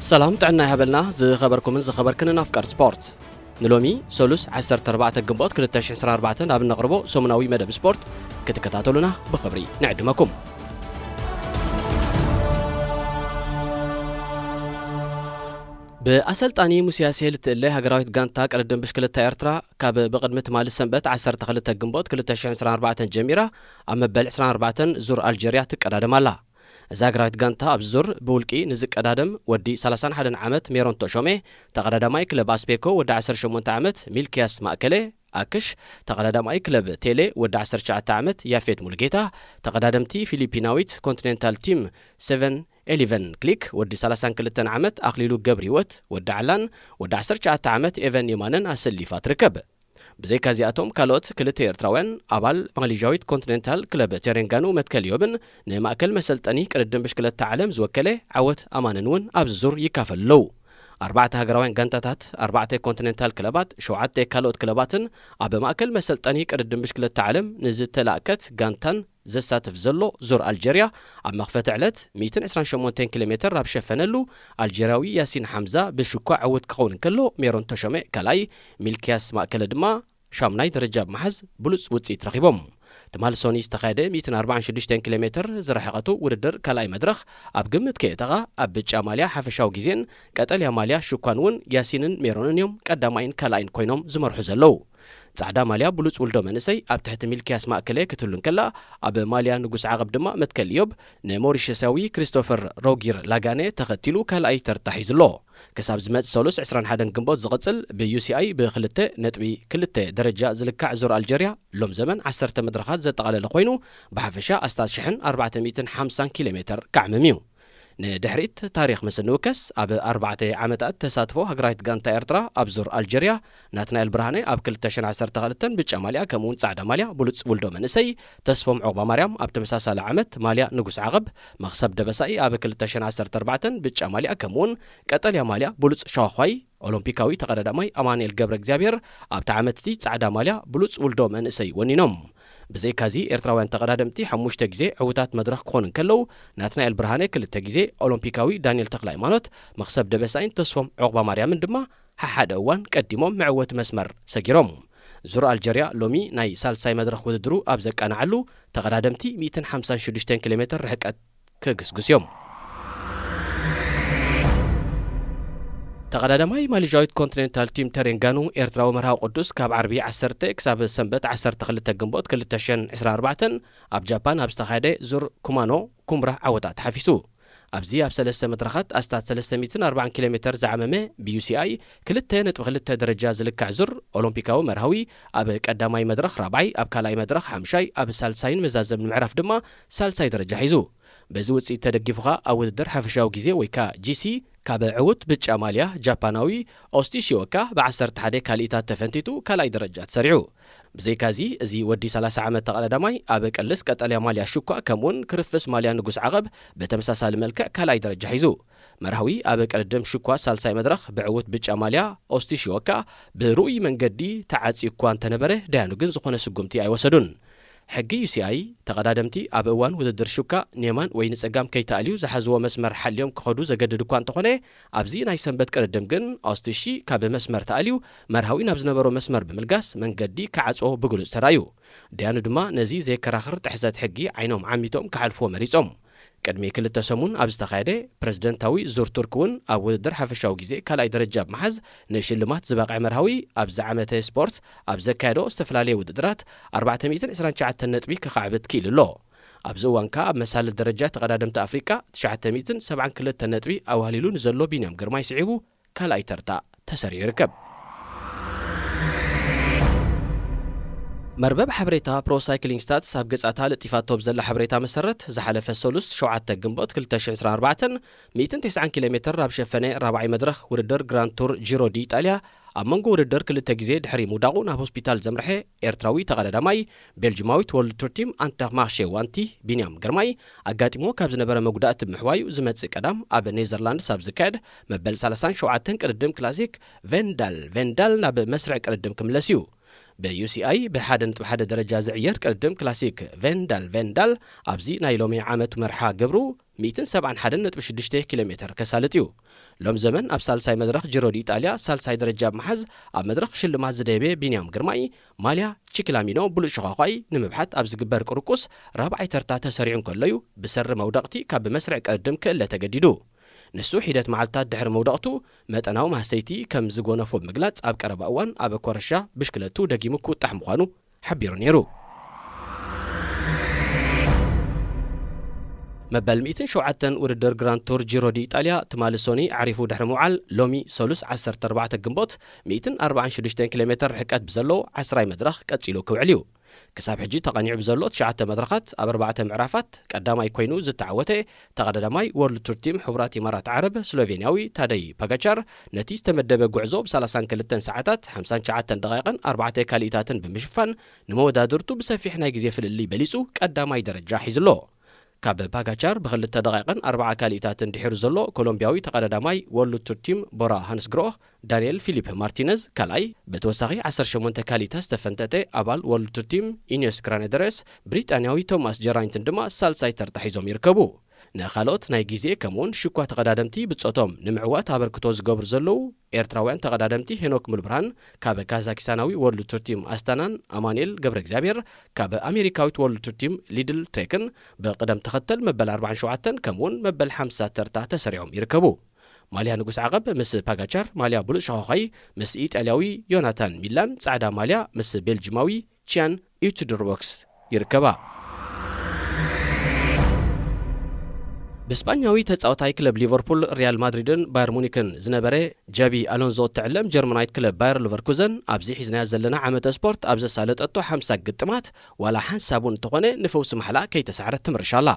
ሰላም ጥዕና ይሃበልና ዝኸበርኩምን ዝኸበርክንን ኣፍቃር ስፖርት። ንሎሚ ሰሉስ ዓሰርተ ኣርባዕተ ግንቦት ክልተ ሽሕ ዕስራን ኣርባዕተን ኣብ እነቕርቦ ሰሙናዊ መደብ ስፖርት ክትከታተሉና ብኽብሪ ንዕድመኩም። ብኣሰልጣኒ ሙሴ ያሲን እትእለ ሃገራዊት ጋንታ ቅድድም ብሽክለታ ኤርትራ ካብ ብቕድሚ ትማሊ ሰንበት ዓሰርተ ክልተ ግንቦት ክልተ ሽሕ ዕስራን ኣርባዕተን ጀሚራ ኣብ መበል ዕስራን ኣርባዕተን ዙር ኣልጀርያ ትቀዳደም ኣላ። እዛ ሃገራዊት ጋንታ ኣብዚ ዙር ብውልቂ ንዝቀዳደም ወዲ ሰላሳን ሓደን ዓመት ሜሮን ተሾሜ፣ ተቐዳዳማይ ክለብ ኣስፔኮ ወዲ ዓሰርተ ሸሞንተ ዓመት ሚልክያስ ማእከለ ኣክሽ፣ ተቐዳዳማይ ክለብ ቴሌ ወዲ ዓሰርተ ትሽዓተ ዓመት ያፌት ሙሉጌታ፣ ተቐዳደምቲ ፊሊፒናዊት ኮንቲኔንታል ቲም ሰቨን ኤሊቨን ክሊክ ወዲ ሰላሳን ክልተን ዓመት ኣኽሊሉ ገብርሂወት ወዲ ዓላን ወዲ ዓሰርተ ትሽዓተ ዓመት ኤቨን የማነን ኣሰሊፋ ትርከብ። ብዘይካ እዚኣቶም ካልኦት ክልተ ኤርትራውያን ኣባል ማሊዥያዊት ኮንቲኔንታል ክለብ ቴሬንጋኑ መትከል ኢዮብን ንማእከል መሰልጠኒ ቅድድም ብሽክለታ ዓለም ዝወከለ ዓወት ኣማንን እውን ኣብዚ ዙር ይካፈሉ ኣለዉ። ኣርባዕተ ሃገራውያን ጋንታታት፣ ኣርባዕተ ኮንቲኔንታል ክለባት፣ ሸውዓተ ካልኦት ክለባትን ኣብ ማእከል መሰልጠኒ ቅድድም ብሽክለታ ዓለም ንዝተላእከት ጋንታን ዘሳትፍ ዘሎ ዙር ኣልጀርያ ኣብ መኽፈቲ ዕለት ሚእትን ዕስራን ሸሞንተን ኪሎ ሜትር ኣብ ሸፈነሉ ኣልጀርያዊ ያሲን ሓምዛ ብሽኳ ዕዉት ክኸውን እንከሎ ሜሮን ተሾመ ካልኣይ፣ ሚልክያስ ማእከለ ድማ ሻምናይ ደረጃ ብምሓዝ ብሉጽ ውጽኢት ረኺቦም። ትማል ሶኒ ዝተኻየደ ሚእትን ኣርባዓን ሽዱሽተን ኪሎ ሜትር ዝረሓቐቱ ውድድር ካልኣይ መድረኽ ኣብ ግምት ከየተኻ ኣብ ብጫ ማልያ ሓፈሻዊ ግዜን ቀጠልያ ማልያ ሽኳን እውን ያሲንን ሜሮንን እዮም ቀዳማይን ካልኣይን ኮይኖም ዝመርሑ ዘለዉ። ጻዕዳ ማልያ ብሉጽ ውልዶ መንእሰይ ኣብ ትሕቲ ሚልክያስ ማእከለ ክትህሉ እንከላ ኣብ ማልያ ንጉስ ዓቐብ ድማ መትከል ኢዮብ ንሞሪሸስያዊ ክሪስቶፈር ሮጊር ላጋነ ተኸቲሉ ካልኣይ ተርታ ሒዙ ኣሎ። ክሳብ ዝመጽእ ሰሉስ ዕስራን ሓደን ግንቦት ዝቕጽል ብዩሲኣይ ብክልተ ነጥቢ ክልተ ደረጃ ዝልካዕ ዙር ኣልጀርያ ሎም ዘመን ዓሰርተ መድረኻት ዘጠቓለለ ኮይኑ ብሓፈሻ ኣስታት ሽሕን ኣርባዕተ ሚእትን ሓምሳን ኪሎ ሜትር ክዓምም እዩ። ንድሕሪት ታሪኽ ምስ እንውከስ ኣብ ኣርባዕተ ዓመታት ተሳትፎ ሃገራዊት ጋንታ ኤርትራ ኣብ ዙር ኣልጀርያ ናትናኤል ብርሃነ ኣብ ክልተ ሽሕን ዓሰርተ ክልተን ብጫ ማልያ ከምኡውን ጻዕዳ ማልያ ብሉጽ ውልዶ መንእሰይ፣ ተስፎም ዑቕባ ማርያም ኣብ ተመሳሳሊ ዓመት ማልያ ንጉስ ዓቐብ፣ መኽሰብ ደበሳኢ ኣብ ክልተ ሽሕን ዓሰርተ ኣርባዕተን ብጫ ማልያ ከምኡውን ቀጠልያ ማልያ ብሉጽ ሸዋዃይ ኦሎምፒካዊ ተቐዳዳማይ ኣማኑኤል ገብረ እግዚኣብሔር ኣብቲ ዓመት እቲ ጻዕዳ ማልያ ብሉጽ ውልዶ መንእሰይ ወኒኖም። ብዘይካዚ ኤርትራውያን ተቐዳደምቲ ሓሙሽተ ግዜ ዕዉታት መድረኽ ክኾኑ እንከለዉ ናትናኤል ብርሃነ ክልተ ግዜ፣ ኦሎምፒካዊ ዳንኤል ተኽለ ሃይማኖት፣ መኽሰብ ደበሳይን ተስፎም ዑቕባ ማርያምን ድማ ሓሓደ እዋን ቀዲሞም መዕወቲ መስመር ሰጊሮም። ዙር ኣልጀርያ ሎሚ ናይ ሳልሳይ መድረኽ ውድድሩ ኣብ ዘቃንዓሉ ተቐዳደምቲ ሚእትን ሓምሳን ሽዱሽተን ኪሎ ሜትር ርሕቀት ክግስግስ እዮም። ተቐዳዳማይ ማሊዥያዊት ኮንቲኔንታል ቲም ተሬንጋኑ ኤርትራዊ መርሃዊ ቅዱስ ካብ ዓርቢ ዓሰርተ ክሳብ ሰንበት ዓሰርተ ክልተ ግንቦት ክልተ ሽሕን ዕስራን ኣርባዕተን ኣብ ጃፓን ኣብ ዝተኻየደ ዙር ኩማኖ ኩምራ ዓወታት ሓፊሱ። ኣብዚ ኣብ ሰለስተ መድረኻት ኣስታት ሰለስተ ሚእትን ኣርባዓን ኪሎ ሜተር ዝዓመመ ብዩሲኣይ ክልተ ነጥቢ ክልተ ደረጃ ዝልካዕ ዙር ኦሎምፒካዊ መርሃዊ ኣብ ቀዳማይ መድረኽ ራብዓይ፣ ኣብ ካልኣይ መድረኽ ሓምሻይ፣ ኣብ ሳልሳይን መዛዘሚ ምዕራፍ ድማ ሳልሳይ ደረጃ ሒዙ። በዚ ውጽኢት ተደጊፉ ከኣ ኣብ ውድድር ሓፈሻዊ ግዜ ወይ ከኣ ጂሲ ካብ ዕዉት ብጫ ማልያ ጃፓናዊ ኦስቲሺዮካ ብ ዓሰርተ ሓደ ካልኢታት ተፈንቲቱ ካልኣይ ደረጃ ተሰሪዑ። ብዘይካዚ እዚ ወዲ ሰላሳ ዓመት ተቐዳዳማይ ኣብ ቅልስ ቀጠልያ ማልያ ሽኳ ከምኡውን ክርፍስ ማልያ ንጉስ ዓቐብ ብተመሳሳሊ መልክዕ ካልኣይ ደረጃ ሒዙ። መርሃዊ ኣብ ቅድድም ሽኳ ሳልሳይ መድረኽ ብዕዉት ብጫ ማልያ ኦስቲሺዮካ ብርኡይ መንገዲ ተዓጽዩ እኳ እንተነበረ፣ ዳያኑ ግን ዝኾነ ስጉምቲ ኣይወሰዱን። ሕጊ ዩሲኣይ፣ ተቐዳደምቲ ኣብ እዋን ውድድር ሹካ ንየማን ወይ ንጸጋም ከይተኣልዩ ዝሓዝዎ መስመር ሓልዮም ክኸዱ ዘገድድ እኳ እንተኾነ፣ ኣብዚ ናይ ሰንበት ቅድድም ግን ኦስቲሺ ካብ መስመር ተኣልዩ መርሃዊ ናብ ዝነበሮ መስመር ብምልጋስ መንገዲ ክዓጽዎ ብግሉጽ ተራእዩ። ዳያኑ ድማ ነዚ ዘየከራኽር ጥሕሰት ሕጊ ዓይኖም ዓሚቶም ክሓልፍዎ መሪጾም። ቅድሚ ክልተ ሰሙን ኣብ ዝተኻየደ ፕረዚደንታዊ ዙር ቱርክ እውን ኣብ ውድድር ሓፈሻዊ ግዜ ካልኣይ ደረጃ ብምሓዝ ንሽልማት ዝበቕዐ መርሃዊ ኣብዚ ዓመተ ስፖርት ኣብ ዘካየዶ ዝተፈላለየ ውድድራት ኣርባዕተ ሚእትን ዕስራን ትሽዓተን ነጥቢ ከኻዕብት ክኢሉ ኣሎ። ኣብዚ እዋን ከኣ ኣብ መሳልል ደረጃ ተቐዳደምቲ ኣፍሪቃ ትሽዓተ ሚእትን ሰብዓን ክልተን ነጥቢ ኣዋህሊሉ ንዘሎ ቢንያም ግርማይ ስዒቡ ካልኣይ ተርታ ተሰሪዑ ይርከብ። መርበብ ሓበሬታ ፕሮ ሳይክሊንግ ስታትስ ኣብ ገጻታ ለጢፋቶ ብዘላ ሓበሬታ መሰረት ዝሓለፈ ሰሉስ ሸውዓተ ግንቦት ክልተ ሽሕ ዕስራን ኣርባዕተን ሚእትን ተስዓን ኪሎ ሜትር ኣብ ሸፈነ ራብዓይ መድረኽ ውድድር ግራንድ ቱር ጂሮ ዲ ኢጣልያ ኣብ መንጎ ውድድር ክልተ ግዜ ድሕሪ ምውዳቑ ናብ ሆስፒታል ዘምርሐ ኤርትራዊ ተቐዳዳማይ ቤልጅማዊት ወርልድ ቱር ቲም ኣንተርማርሼ ዋንቲ ቢንያም ግርማይ ኣጋጢሞ ካብ ዝነበረ መጉዳእቲ ብምሕዋዩ ዝመጽእ ቀዳም ኣብ ኔዘርላንድስ ኣብ ዝካየድ መበል ሰላሳን ሸውዓተን ቅድድም ክላሲክ ቬንዳል ቬንዳል ናብ መስርዕ ቅድድም ክምለስ እዩ። ብዩሲኣይ ብሓደ ነጥቢ ሓደ ደረጃ ዝዕየር ቅድድም ክላሲክ ቬንዳል ቬንዳል ኣብዚ ናይ ሎሚ ዓመት መርሓ ግብሩ ሚእትን ሰብዓን ሓደን ነጥቢ ሽዱሽተ ኪሎ ሜትር ከሳልጥ እዩ። ሎም ዘመን ኣብ ሳልሳይ መድረኽ ጂሮ ዲ ኢጣልያ ሳልሳይ ደረጃ ብምሓዝ ኣብ መድረኽ ሽልማት ዝደየበ ቢንያም ግርማይ፣ ማልያ ቺክላሚኖ ብሉጽ ሸዃዃይ ንምብሓት ኣብ ዝግበር ቅርቁስ ራብዓይ ተርታ ተሰሪዑ እንከሎ እዩ ብሰሪ መውደቕቲ ካብ መስርዕ ቅድድም ክእለ ተገዲዱ። ንሱ ሒደት መዓልታት ድሕሪ መውደቕቱ መጠናዊ ማህሰይቲ ከም ዝጎነፎ ብምግላጽ ኣብ ቀረባ እዋን ኣብ ኮረሻ ብሽክለቱ ደጊሙ ክውጣሕ ምዃኑ ሓቢሩ ነይሩ። መበል ሚእትን ሸውዓተን ውድድር ግራንድ ቱር ጂሮ ዲ ኢጣልያ ትማሊ ሶኒ ዓሪፉ ድሕሪ ምውዓል ሎሚ ሰሉስ ዓሰርተ ኣርባዕተ ግንቦት ሚእትን ኣርባዓን ሽዱሽተን ኪሎ ሜትር ርሕቀት ብዘለዎ ዓስራይ መድረኽ ቀጺሉ ክውዕል እዩ። ክሳብ ሕጂ ተቐኒዑ ብዘሎ ትሽዓተ መድረኻት ኣብ ኣርባዕተ ምዕራፋት ቀዳማይ ኮይኑ ዝተዓወተ ተቐዳዳማይ ወርልድ ቱር ቲም ሕቡራት ኢማራት ዓረብ ስሎቬንያዊ ታደይ ፓጋቻር ነቲ ዝተመደበ ጉዕዞ ብ ሰላሳን ክልተን ሰዓታት ሓምሳን ትሽዓተን ደቂቕን ኣርባዕተ ካልኢታትን ብምሽፋን ንመወዳድርቱ ብሰፊሕ ናይ ግዜ ፍልልይ በሊጹ ቀዳማይ ደረጃ ሒዙ ኣሎ። ካብ ፓጋቻር ብክልተ ደቂቕን ኣርባዓ ካልኢታትን ድሒሩ ዘሎ ኮሎምቢያዊ ተቐዳዳማይ ወርልድ ቱር ቲም ቦራ ሃንስግሮህ ዳንኤል ፊሊፕ ማርቲነዝ ካልኣይ፣ ብተወሳኺ ዓሰርተ ሸሞንተ ካልኢታት ዝተፈንጠጠ ኣባል ወርልድ ቱር ቲም ኢኒዮስ ግራነደረስ ብሪጣንያዊ ቶማስ ጀራይንትን ድማ ሳልሳይ ተርታ ሒዞም ይርከቡ። ንኻልኦት ናይ ግዜ ከምኡውን ሽኳ ተቐዳደምቲ ብጾቶም ንምዕዋት ኣበርክቶ ዝገብሩ ዘለዉ ኤርትራውያን ተቐዳደምቲ ሄኖክ ሙሉብርሃን ካብ ካዛኪስታናዊ ወርልድ ቱር ቲም ኣስታናን ኣማኑኤል ገብረ እግዚኣብሔር ካብ ኣሜሪካዊት ወርልድ ቱር ቲም ሊድል ትሬክን ብቕደም ተኸተል መበል ኣርባዓን ሸውዓተን ከምኡውን መበል ሓምሳ ተርታ ተሰሪዖም ይርከቡ። ማልያ ንጉስ ዓቐብ ምስ ፓጋቻር፣ ማልያ ብሉጽ ሸኾኻይ ምስ ኢጣልያዊ ዮናታን ሚላን፣ ጻዕዳ ማልያ ምስ ቤልጂማዊ ቺያን ዩትድርቦክስ ይርከባ። ብስጳኛዊ ተጻዋታይ ክለብ ሊቨርፑል፣ ሪያል ማድሪድን ባየር ሙኒክን ዝነበረ ጃቢ ኣሎንዞ እትዕለም ጀርመናዊት ክለብ ባየር ሊቨርኩዘን ኣብዚ ሒዝናዮ ዘለና ዓመተ ስፖርት ኣብ ዘሳለጠቶ ሓምሳ ግጥማት ዋላ ሓንሳብ እውን እንተኾነ ንፈውሲ ማሕላ ከይተሳዕረት ትምርሻ ኣላ።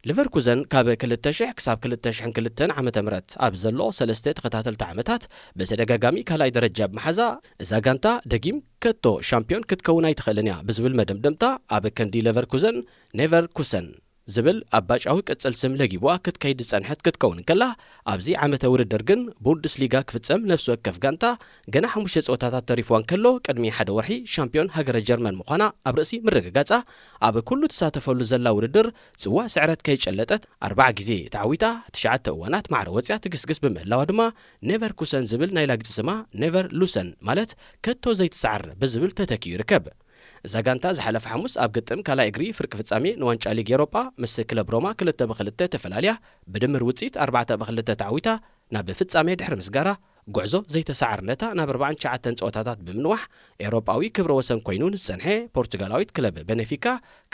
ሊቨርኩዘን ካብ ክልተ ሽሕ ክሳብ ክልተ ሽሕን ክልተን ዓመተ ምህረት ኣብ ዘሎ ሰለስተ ተኸታተልቲ ዓመታት ብተደጋጋሚ ካልኣይ ደረጃ ብምሓዛ፣ እዛ ጋንታ ደጊም ከቶ ሻምፒዮን ክትከውን ኣይትኽእልን እያ ብዝብል መደምደምታ ኣብ ከንዲ ሌቨርኩዘን፣ ኔቨር ኩሰን ዝብል ኣባጫዊ ቅጽል ስም ለጊቡዋ ክትከይድ ዝጸንሐት ክትከውን እንከላ፣ ኣብዚ ዓመተ ውድድር ግን ቡንደስሊጋ ክፍጸም ነፍሲ ወከፍ ጋንታ ገና ሓሙሽተ ጸወታታት ተሪፍዋ እንከሎ፣ ቅድሚ ሓደ ወርሒ ሻምፒዮን ሃገረ ጀርመን ምዃና ኣብ ርእሲ ምርግጋጻ፣ ኣብ ኩሉ ትሳተፈሉ ዘላ ውድድር ጽዋእ ስዕረት ከይጨለጠት ኣርባዓ ግዜ ተዓዊታ፣ ትሽዓተ እዋናት ማዕረ ወጽያ ትግስግስ ብምህላዋ ድማ፣ ኔቨር ኩሰን ዝብል ናይ ላግጺ ስማ ኔቨር ሉሰን ማለት ከቶ ዘይትሰዓር ብዝብል ተተኪኡ ይርከብ። እዛ ጋንታ ዝሓለፈ ሓሙስ ኣብ ግጥም ካልኣይ እግሪ ፍርቂ ፍጻሜ ንዋንጫ ሊግ ኤውሮጳ ምስ ክለብ ሮማ ክልተ ብክልተ ተፈላልያ፣ ብድምር ውጽኢት ኣርባዕተ ብክልተ ተዓዊታ ናብ ፍጻሜ ድሕሪ ምስጋራ፣ ጉዕዞ ዘይተሰዓርነታ ናብ ኣርባዓን ትሽዓተን ጸወታታት ብምንዋሕ፣ ኤውሮጳዊ ክብረ ወሰን ኮይኑ ንዝጸንሐ ፖርቱጋላዊት ክለብ ቤኔፊካ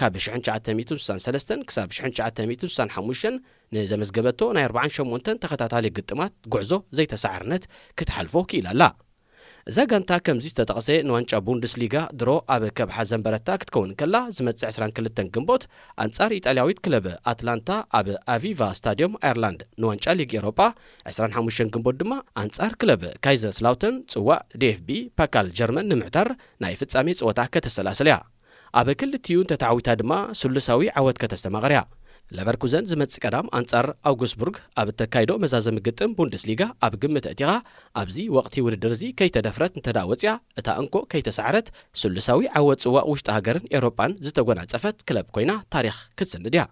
ካብ ሽሕን ትሽዓተ ሚእትን ስሳን ሰለስተን ክሳብ ሽሕን ትሽዓተ ሚእትን ስሳን ሓሙሽተን ንዘመዝገበቶ ናይ ኣርባዓን ሸሞንተን ተኸታታሊ ግጥማት ጉዕዞ ዘይተሰዓርነት ክትሓልፎ ክኢላ ኣላ። እዛ ጋንታ ከምዚ ዝተጠቕሰ ንዋንጫ ቡንደስሊጋ ድሮ ኣብ ከብሓ ዘንበረታ ክትከውን ከላ፣ ዝመጽእ ዕስራን ክልተን ግንቦት ኣንጻር ኢጣልያዊት ክለብ ኣትላንታ ኣብ ኣቪቫ ስታድዮም ኣየርላንድ፣ ንዋንጫ ሊግ ኤውሮጳ ዕስራን ሓሙሽተን ግንቦት ድማ ኣንጻር ክለብ ካይዘርስላውተን ጽዋእ ዲ ኤፍ ቢ ፓካል ጀርመን ንምዕታር ናይ ፍጻሜ ጸወታ ከተሰላስል እያ። ኣብ ክልቲኡ እንተተዓዊታ ድማ ስሉሳዊ ዓወት ከተስተማቕር እያ። ለቨርኩዘን ዝመጽእ ቀዳም ኣንጻር ኣውግስቡርግ ኣብ እተካይዶ መዛዘሚ ግጥም ቡንደስሊጋ ኣብ ግምት ኣእቲኻ፣ ኣብዚ ወቕቲ ውድድር እዚ ከይተደፍረት እንተደኣ ወጺኣ፣ እታ እንኮ ከይተሳዕረት፣ ስሉሳዊ ዓወት ጽዋእ ውሽጢ ሃገርን ኤውሮጳን ዝተጎናጸፈት ክለብ ኮይና ታሪኽ ክትስንድ እያ።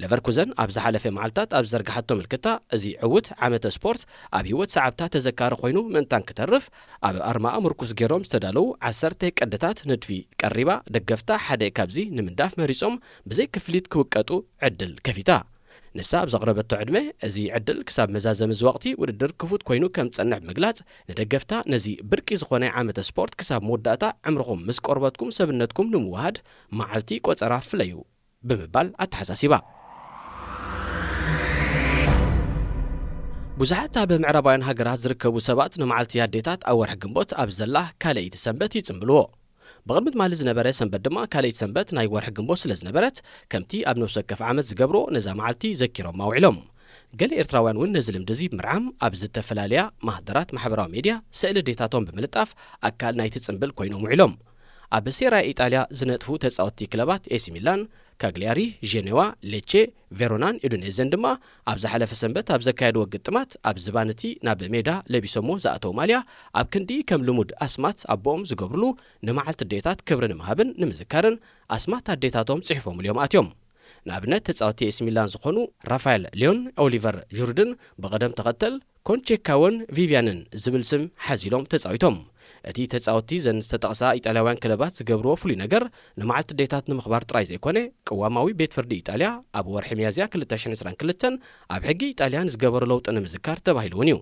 ለቨርኩዘን ኣብ ዝሓለፈ መዓልታት ኣብ ዝዘርግሓቶ ምልክታ፣ እዚ ዕዉት ዓመተ ስፖርት ኣብ ህይወት ሰዓብታ ተዘካሪ ኮይኑ ምእንታን ክተርፍ፣ ኣብ ኣርማኣ ምርኩስ ገይሮም ዝተዳለዉ ዓሰርተ ቅድታት ንድፊ ቀሪባ፣ ደገፍታ ሓደ ካብዚ ንምንዳፍ መሪጾም ብዘይ ክፍሊት ክውቀጡ ዕድል ከፊታ። ንሳ ኣብ ዘቕረበቶ ዕድመ፣ እዚ ዕድል ክሳብ መዛዘሚ እዚ ወቕቲ ውድድር ክፉት ኮይኑ ከም ዝጸንሕ ብምግላጽ፣ ንደገፍታ ነዚ ብርቂ ዝኾነ ዓመተ ስፖርት ክሳብ መወዳእታ ዕምርኹም ምስ ቆርበትኩም ሰብነትኩም ንምውሃድ መዓልቲ ቆጸራ ፍለዩ ብምባል ኣተሓሳሲባ። ብዙሓት ኣብ ምዕራባውያን ሃገራት ዝርከቡ ሰባት ንመዓልቲ ኣዴታት ኣብ ወርሒ ግንቦት ኣብ ዘላ ካልኣይቲ ሰንበት ይጽምብልዎ። ብቕድሚ ትማሊ ዝነበረ ሰንበት ድማ ካልኣይቲ ሰንበት ናይ ወርሒ ግንቦት ስለ ዝነበረት፣ ከምቲ ኣብ ነፍሲ ወከፍ ዓመት ዝገብሮ ነዛ መዓልቲ ዘኪሮማ ውዒሎም። ገለ ኤርትራውያን እውን ነዚ ልምዲ እዚ ብምርዓም ኣብ ዝተፈላለያ ማህደራት ማሕበራዊ ሜድያ ስእሊ ኣዴታቶም ብምልጣፍ ኣካል ናይቲ ጽምብል ኮይኖም ውዒሎም። ኣብ ሴራ ኢጣልያ ዝነጥፉ ተጻወትቲ ክለባት ኤሲ ሚላን፣ ካግሊያሪ፣ ጄኔዋ፣ ሌቼ፣ ቬሮናን ዩዲኔዜን ድማ ኣብ ዝሓለፈ ሰንበት ኣብ ዘካየድዎ ግጥማት ኣብ ዝባን እቲ ናብ ሜዳ ለቢሶሞ ዝኣተዉ ማልያ ኣብ ክንዲ ከም ልሙድ ኣስማት ኣቦኦም ዝገብርሉ ንመዓልቲ ኣዴታት ክብሪ ንምሃብን ንምዝካርን ኣስማት ኣዴታቶም ጽሒፎምሉ እዮም ኣትዮም። ንኣብነት ተጻወቲ ኤሲ ሚላን ዝኾኑ ራፋኤል ሊዮን፣ ኦሊቨር ዥሩድን ብቐደም ተኸተል ኮንቼካዎን ቪቪያንን ዝብል ስም ሓዚሎም ተጻዊቶም። እቲ ተጻወቲ ዘን ዝተጠቕሳ ኢጣልያውያን ክለባት ዝገብርዎ ፍሉይ ነገር ንመዓልቲ ኣዴታት ንምኽባር ጥራይ ዘይኮነ፣ ቅዋማዊ ቤት ፍርዲ ኢጣልያ ኣብ ወርሒ ሚያዝያ ክልተ ሽሕን ዕስራን ክልተን ኣብ ሕጊ ኢጣልያን ዝገበሮ ለውጢ ንምዝካር ተባሂሉ እውን እዩ።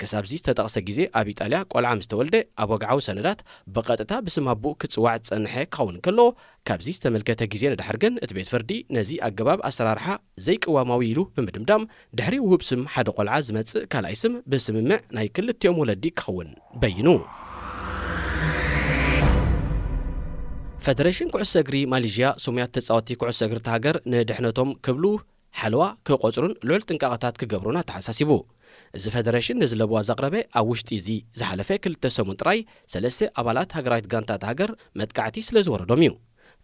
ክሳብዚ ዝተጠቕሰ ግዜ ኣብ ኢጣልያ ቆልዓ ምስ ተወልደ ኣብ ወግዓዊ ሰነዳት ብቐጥታ ብስም ኣቦኡ ክጽዋዕ ዝጸንሐ ክኸውን እንከሎ፣ ካብዚ ዝተመልከተ ግዜ ንድሕር ግን እቲ ቤት ፍርዲ ነዚ ኣገባብ ኣሰራርሓ ዘይቅዋማዊ ኢሉ ብምድምዳም፣ ድሕሪ ውሁብ ስም ሓደ ቆልዓ ዝመጽእ ካልኣይ ስም ብስምምዕ ናይ ክልቲኦም ወለዲ ክኸውን በይኑ። ፈደሬሽን ኩዕሶ እግሪ ማሌዥያ ስሙያት ተጻወትቲ ኩዕሶ እግሪ እታ ሃገር ንድሕነቶም ክብሉ ሓለዋ ክቖጽሩን ልዑል ጥንቃቐታት ክገብሩን ኣተሓሳሲቡ። እዚ ፈደሬሽን ነዚ ለበዋ ዘቕረበ ኣብ ውሽጢ እዚ ዝሓለፈ ክልተ ሰሙን ጥራይ ሰለስተ ኣባላት ሃገራዊት ጋንታ እታ ሃገር መጥቃዕቲ ስለ ዝወረዶም እዩ።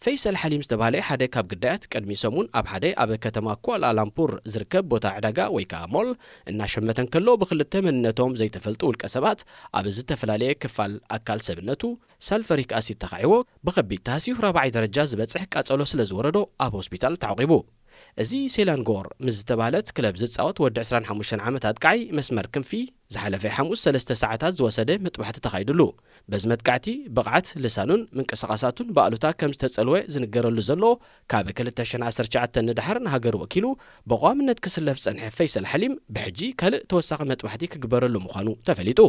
ፈይሰል ሓሊም ዝተባህለ ሓደ ካብ ግዳያት ቅድሚ ሰሙን ኣብ ሓደ ኣብ ከተማ ኳላላምፑር ዝርከብ ቦታ ዕዳጋ ወይ ከዓ ሞል እናሸመተ እንከሎ ብክልተ መንነቶም ዘይተፈልጡ ውልቀ ሰባት ኣብ ዝተፈላለየ ክፋል ኣካል ሰብነቱ ሳልፈሪክ ኣሲድ ተኻዒዎ ብኸቢድ ተሃስዩ ራብዓይ ደረጃ ዝበጽሕ ቃጸሎ ስለ ዝወረዶ ኣብ ሆስፒታል ተዓቂቡ። እዚ ሴላንጎር ምስ ዝተባህለት ክለብ ዝጻወት ወዲ ዕስራን ሓሙሽተን ዓመት ኣጥቃዓይ መስመር ክንፊ ዝሓለፈ ሓሙስ ሰለስተ ሰዓታት ዝወሰደ መጥባሕቲ ተኻይድሉ። በዚ መጥቃዕቲ ብቕዓት ልሳኑን ምንቅስቓሳቱን ብኣሉታ ከም ዝተጸልወ ዝንገረሉ ዘሎ ካብ ክልተ ሽሕን ዓሰርተ ትሽዓተን ንደሓር ንሃገሩ ወኪሉ ብቐዋምነት ክስለፍ ዝጸንሐ ፈይሰል ሓሊም ብሕጂ ካልእ ተወሳኺ መጥባሕቲ ክግበረሉ ምዃኑ ተፈሊጡ።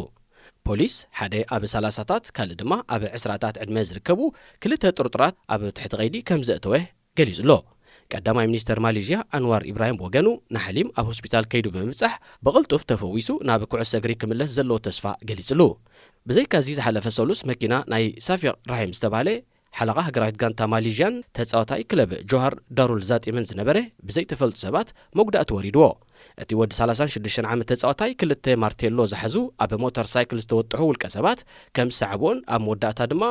ፖሊስ ሓደ ኣብ ሰላሳታት ካልእ ድማ ኣብ ዕስራታት ዕድመ ዝርከቡ ክልተ ጥርጡራት ኣብ ትሕቲ ቀይዲ ከም ዘእተወ ገሊጹ ኣሎ። ቀዳማይ ሚኒስተር ማሌዥያ ኣንዋር ኢብራሂም ብወገኑ ንሓሊም ኣብ ሆስፒታል ከይዱ ብምብጻሕ ብቕልጡፍ ተፈዊሱ ናብ ኩዕሶ እግሪ ክምለስ ዘለዎ ተስፋ ገሊጹ ኣሎ። ብዘይካዚ ዝሓለፈ ሰሉስ መኪና ናይ ሳፊቕ ራሂም ዝተባህለ ሓለቓ ሃገራዊት ጋንታ ማሌዥያን ተጻዋታይ ክለብ ጆሃር ዳሩል ዛጢምን ዝነበረ ብዘይተፈልጡ ሰባት መጉዳእቲ ወሪድዎ። እቲ ወዲ ሰላሳን ሽዱሽተን ዓመት ተጻዋታይ ክልተ ማርቴሎ ዝሓዙ ኣብ ሞተር ሳይክል ዝተወጥሑ ውልቀ ሰባት ከም ዝሰዓብዎን ኣብ መወዳእታ ድማ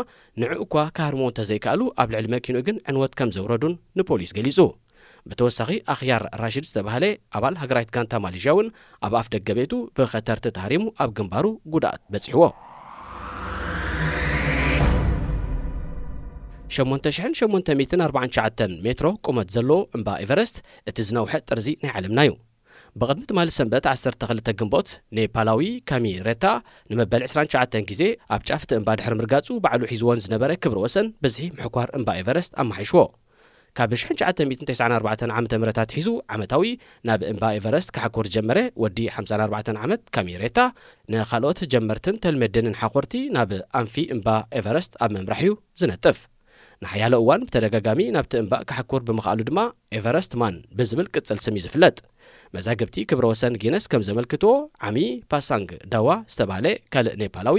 ንዕኡ እኳ ክሃርምዎ እንተዘይከኣሉ ኣብ ልዕሊ መኪንኡ ግን ዕንወት ከም ዘውረዱን ንፖሊስ ገሊጹ። ብተወሳኺ ኣኽያር ራሽድ ዝተባህለ ኣባል ሃገራዊት ጋንታ ማሌዥያ እውን ኣብ ኣፍ ደገ ቤቱ ብኸተርቲ ተሃሪሙ ኣብ ግንባሩ ጉድኣት በጺሕዎ። ሸሞንተ ሽሕን ሸሞንተ ሚእትን ኣርባዓን ትሽዓተን ሜትሮ ቁመት ዘለዎ እምባ ኤቨረስት እቲ ዝነውሐ ጥርዚ ናይ ዓለምና እዩ። ብቕድሚ ትማሊ ሰንበት ዓሰርተ ክልተ ግንቦት ኔፓላዊ ካሚ ሬታ ንመበል ዕስራን ትሽዓተን ግዜ ኣብ ጫፍ እቲ እምባ ድሕሪ ምርጋጹ ባዕሉ ሒዝዎን ዝነበረ ክብረ ወሰን ብዝሒ ምሕኳር እምባ ኤቨረስት ኣመሓይሽዎ። ካብ ሽሕን ትሽዓተ ሚእትን ተስዓን ኣርባዕተን ዓመተ ምህረት ኣትሒዙ ዓመታዊ ናብ እምባ ኤቨረስት ክሓኩር ዝጀመረ ወዲ ሓምሳን ኣርባዕተን ዓመት ካሚ ሬታ ንኻልኦት ጀመርትን ተልመደንን ሓኾርቲ ናብ ኣንፊ እምባ ኤቨረስት ኣብ ምምራሕ እዩ ዝነጥፍ። ንሓያሎ እዋን ብተደጋጋሚ ናብቲ እምባ ክሓኩር ብምኽኣሉ ድማ ኤቨረስት ማን ብዝብል ቅጽል ስም እዩ ዝፍለጥ። መዛግብቲ ክብረ ወሰን ጊነስ ከም ዘመልክትዎ ዓሚ ፓሳንግ ዳዋ ዝተባህለ ካልእ ኔፓላዊ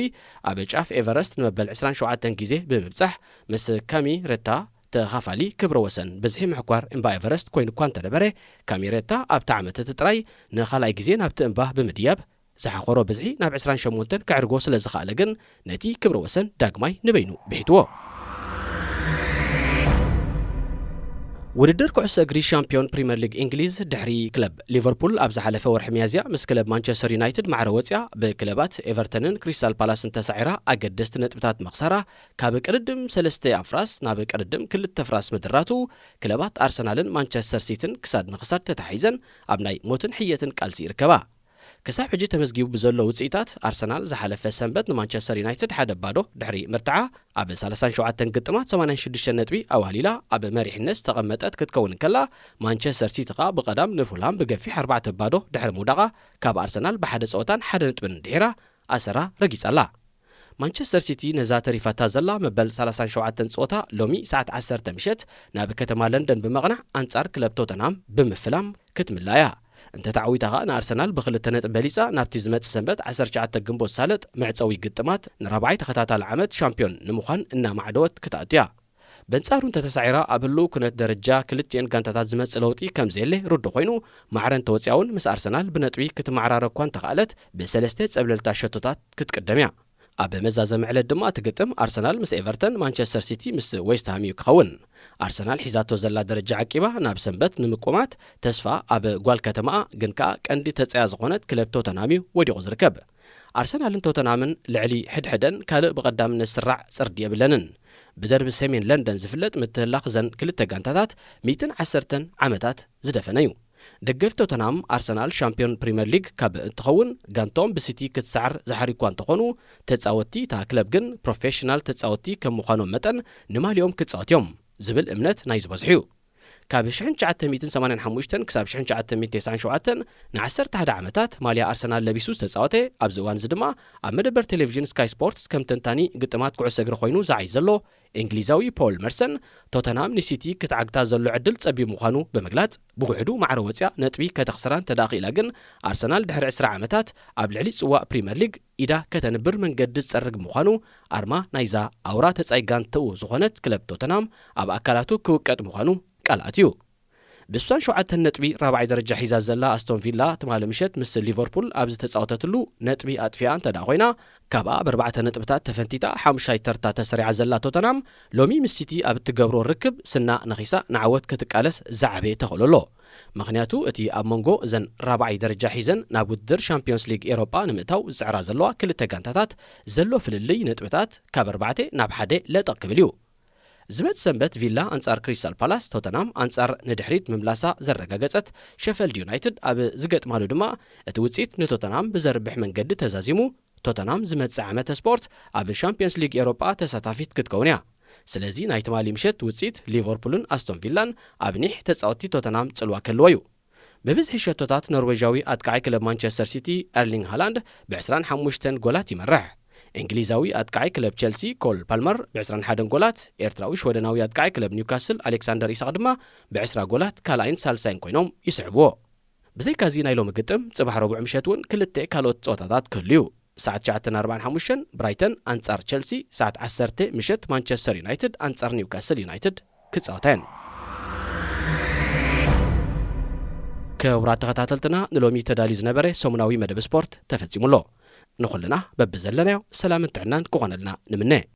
ኣብ ጫፍ ኤቨረስት ንመበል ዕስራን ሸውዓተን ግዜ ብምብጻሕ ምስ ካሚ ሬታ ተኻፋሊ ክብረ ወሰን ብዝሒ ምሕኳር እምባ ኤቨረስት ኮይኑ እኳ እንተነበረ፣ ካሚ ሬታ ኣብቲ ዓመት እቲ ጥራይ ንኻልኣይ ግዜ ናብቲ እምባ ብምድያብ ዝሓኾሮ ብዝሒ ናብ ዕስራን ሸሞንተን ከዕርጎ ስለ ዝኸኣለ ግን ነቲ ክብረ ወሰን ዳግማይ ንበይኑ ብሒትዎ። ውድድር ኩዕሶ እግሪ ሻምፒዮን ፕሪምየር ሊግ እንግሊዝ ድሕሪ ክለብ ሊቨርፑል ኣብ ዝሓለፈ ወርሒ ሚያዝያ ምስ ክለብ ማንቸስተር ዩናይትድ ማዕረ ወፅያ ብክለባት ኤቨርተንን ክሪስታል ፓላስን ተሳዒራ ኣገደስቲ ነጥብታት ምኽሳራ ካብ ቅድድም ሰለስተ ኣፍራስ ናብ ቅድድም ክልተ ፍራስ ምድራቱ ክለባት ኣርሰናልን ማንቸስተር ሲቲን ክሳድ ንክሳድ ተታሒዘን ኣብ ናይ ሞትን ሕየትን ቃልሲ ይርከባ። ክሳብ ሕጂ ተመዝጊቡ ብዘሎ ውፅኢታት ኣርሰናል ዝሓለፈ ሰንበት ንማንቸስተር ዩናይትድ ሓደ ባዶ ድሕሪ ምርትዓ ኣብ ሰላሳን ሸውዓተን ግጥማት ሰማንያን ሽዱሽተን ነጥቢ ኣዋህሊላ ኣብ መሪሕነት ዝተቐመጠት ክትከውን እንከላ፣ ማንቸስተር ሲቲ ከኣ ብቐዳም ንፉልሃም ብገፊሕ ኣርባዕተ ባዶ ድሕሪ ምውዳቓ ካብ ኣርሰናል ብሓደ ፀወታን ሓደ ነጥብን ድሒራ ኣሰራ ረጊጻ ኣላ። ማንቸስተር ሲቲ ነዛ ተሪፋታ ዘላ መበል ሰላሳን ሸውዓተን ፀወታ ሎሚ ሰዓት ዓሰርተ ምሸት ናብ ከተማ ለንደን ብምቕናዕ ኣንጻር ክለብ ቶተንሃም ብምፍላም ክትምላ እያ። እንተተዓዊታ ኸኣ ንኣርሰናል ብክልተ ነጥቢ በሊጻ ናብቲ ዝመጽእ ሰንበት ዓሰርተ ትሽዓተ ግንቦት ሳልጥ መዕጸዊ ግጥማት ንራብዓይ ተኸታታሊ ዓመት ሻምፒዮን ንምዃን እናማዕደወት ክትኣቱ እያ። በንጻሩ እንተተሳዒራ ኣብ ህልው ኩነት ደረጃ ክልቲኤን ጋንታታት ዝመጽእ ለውጢ ከም ዘየለ ርዱእ ኮይኑ፣ ማዕረ እንተወጽያ እውን ምስ ኣርሰናል ብነጥቢ ክትመዓራረ እኳ እንተኸኣለት ብሰለስተ ጸብለልታ ሸቶታት ክትቅደም እያ። ኣብ መዛዘሚ ዕለት ድማ እቲ ግጥም ኣርሰናል ምስ ኤቨርተን፣ ማንቸስተር ሲቲ ምስ ዌስትሃም እዩ ክኸውን። ኣርሰናል ሒዛቶ ዘላ ደረጃ ዓቂባ ናብ ሰንበት ንምቁማት ተስፋ ኣብ ጓል ከተማኣ ግን ከኣ ቀንዲ ተጻያ ዝኾነት ክለብ ቶተንሃም እዩ ወዲቑ ዝርከብ። ኣርሰናልን ቶተንሃምን ልዕሊ ሕድሕደን ካልእ ብቐዳምነት ዝስራዕ ጽርዲ የብለንን። ብደርቢ ሰሜን ለንደን ዝፍለጥ ምትህላኽ ዘን ክልተ ጋንታታት ሚእትን ዓሰርተን ዓመታት ዝደፈነ እዩ። ደገፍቲ ቶተንሃም ኣርሰናል ሻምፒዮን ፕሪምየር ሊግ ካብ እንትኸውን፣ ጋንታኦም ብሲቲ ክትሰዓር ዝሓሪ እኳ እንተኾኑ፣ ተጻወትቲ እታ ክለብ ግን ፕሮፌሽናል ተጻወትቲ ከም ምዃኖም መጠን ንማልዮም ክጻወት እዮም ዝብል እምነት ናይ ዝበዝሑ እዩ። ካብ ሽሕን ትሽዓተ ሚእትን ሰማንያን ሓሙሽተን ክሳብ ሽሕን ትሽዓተ ሚእትን ተስዓን ሸውዓተን ንዓሰርተ ሓደ ዓመታት ማልያ ኣርሰናል ለቢሱ ዝተጻወተ፣ ኣብዚ እዋን እዚ ድማ ኣብ መደበር ቴሌቪዥን ስካይ ስፖርትስ ከም ተንታኒ ግጥማት ኩዕሶ እግሪ ኮይኑ ዝዓይ ዘሎ እንግሊዛዊ ፖል መርሰን፣ ቶተንሃም ንሲቲ ክትዓግታ ዘሎ ዕድል ጸቢብ ምዃኑ ብምግላጽ፣ ብውሕዱ ማዕረ ወጽያ ነጥቢ ከተኽስራ እንተ ደኣ ክኢላ ግን፣ ኣርሰናል ድሕሪ ዕስራ ዓመታት ኣብ ልዕሊ ጽዋእ ፕሪምየር ሊግ ኢዳ ከተንብር መንገዲ ዝጸርግ ምዃኑ፣ ኣርማ ናይዛ ኣውራ ተጻይ ጋንትኡ ዝኾነት ክለብ ቶተንሃም ኣብ ኣካላቱ ክውቀጥ ምዃኑ ቃል ኣትዩ። ብስሳን ሸውዓተን ነጥቢ ራብዓይ ደረጃ ሒዛ ዘላ ኣስቶን ቪላ ትማሊ ምሸት ምስ ሊቨርፑል ኣብ ዝተጻወተትሉ ነጥቢ ኣጥፊኣ እንተ ደኣ ኮይና፣ ካብኣ ብኣርባዕተ ነጥብታት ተፈንቲታ ሓሙሻይ ተርታ ተሰሪዓ ዘላ ቶተንሃም፣ ሎሚ ምስ ሲቲ ኣብ እትገብሮ ርክብ ስና ነኺሳ ንዓወት ክትቃለስ ዝዓበየ ተኽእሎ ኣሎ። ምኽንያቱ እቲ ኣብ መንጎ እዘን ራብዓይ ደረጃ ሒዘን ናብ ውድድር ሻምፒዮንስ ሊግ ኤሮጳ ንምእታው ዝጽዕራ ዘለዋ ክልተ ጋንታታት ዘሎ ፍልልይ ነጥብታት ካብ ኣርባዕተ ናብ ሓደ ለጠቕ ክብል እዩ። ዝመጽእ ሰንበት ቪላ ኣንጻር ክሪስታል ፓላስ፣ ቶተንሃም ኣንጻር ንድሕሪት ምምላሳ ዘረጋገጸት ሸፈልድ ዩናይትድ ኣብ ዝገጥማሉ ድማ፣ እቲ ውጽኢት ንቶተንሃም ብዘርብሕ መንገዲ ተዛዚሙ፣ ቶተንሃም ዝመጽእ ዓመተ ስፖርት ኣብ ሻምፒዮንስ ሊግ ኤሮጳ ተሳታፊት ክትከውን እያ። ስለዚ ናይ ትማሊ ምሸት ውጽኢት ሊቨርፑልን ኣስቶን ቪላን ኣብ ኒሕ ተጻወትቲ ቶተንሃም ጽልዋ ክህልዎ እዩ። ብብዝሒ ሸቶታት ኖርዌጃዊ ኣጥቃዓይ ክለብ ማንቸስተር ሲቲ ኤርሊንግ ሃላንድ ብ ዕስራን ሓሙሽተን ጎላት ይመርሕ። እንግሊዛዊ ኣጥቃዓይ ክለብ ቸልሲ ኮል ፓልመር ብ ዕስራን ሓደን ጎላት፣ ኤርትራዊ ሽወደናዊ ኣጥቃዓይ ክለብ ኒውካስል ኣሌክሳንደር ኢሳቕ ድማ ብ ዕስራ ጎላት ካልኣይን ሳልሳይን ኮይኖም ይስዕብዎ። ብዘይካዚ ናይ ሎሚ ግጥም፣ ጽባሕ ረቡዕ ምሸት እውን ክልተ ካልኦት ጸወታታት ክህሉ እዩ። ሰዓት ትሽዓተን ኣርባዓን ሓሙሽተን ብራይተን ኣንጻር ቸልሲ፣ ሰዓት ዓሰርተ ምሸት ማንቸስተር ዩናይትድ ኣንጻር ኒውካስል ዩናይትድ ክጻወታ እየን። ክቡራት ተኸታተልትና፣ ንሎሚ ተዳልዩ ዝነበረ ሰሙናዊ መደብ ስፖርት ተፈጺሙ ኣሎ። ንኹልና በብዘለናዮ ሰላምን ጥዕናን ክኾነልና ንምነ።